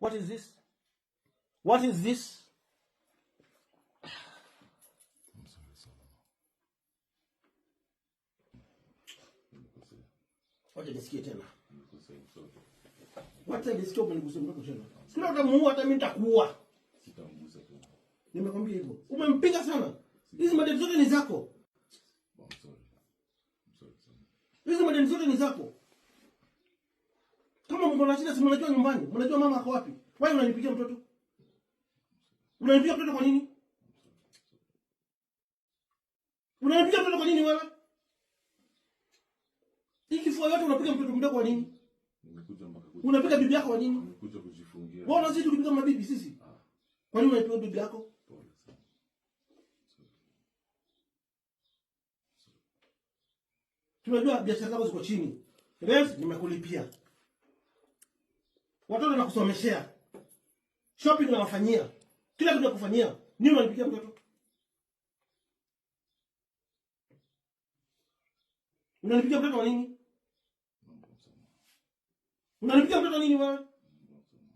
What is this? What is this? I'm sorry, Salama. Nimekosea. Wacha nisikie tena. Nimekosea, I'm sorry. Wacha nisikie umenigusa mtoto tena. Sio utamuua, hata mimi nitakuua. Sitamgusa tena. Nimekwambia hivyo. Umempiga sana. Hizi madeni zote ni zako. I'm sorry. I'm sorry, Salama. Hizi madeni zote ni zako. Kama mko na shida, si mnajua nyumbani? Mnajua mama ako wapi? Wewe unanipigia mtoto? Unanipigia mtoto kwa nini? Unanipigia mtoto kwa nini wewe? Hii kifua yote unapiga mtoto mdogo kwa nini? Nimekuja mpaka Unapiga bibi yako kwa nini? Nimekuja kujifungia. Wewe unazidi kupiga mabibi sisi? Ah, Kwa nini unapiga bibi yako? Pole sana. Sorry. Tunajua biashara zako ziko chini. Rent nimekulipia. Watoto nakusomeshea. Shopping nawafanyia. Kila kitu nakufanyia. Nini unanipigia mtoto? Unanipigia mtoto kwa nini? Naomba msamaha. Unanipigia mtoto nini wewe? Naomba msamaha.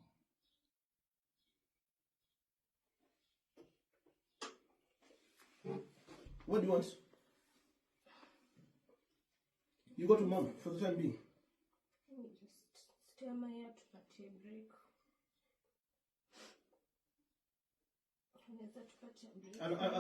What do you want? You go to mom for the time being. Let me just stay ama yeye atupatie break. Anaweza tupatia break.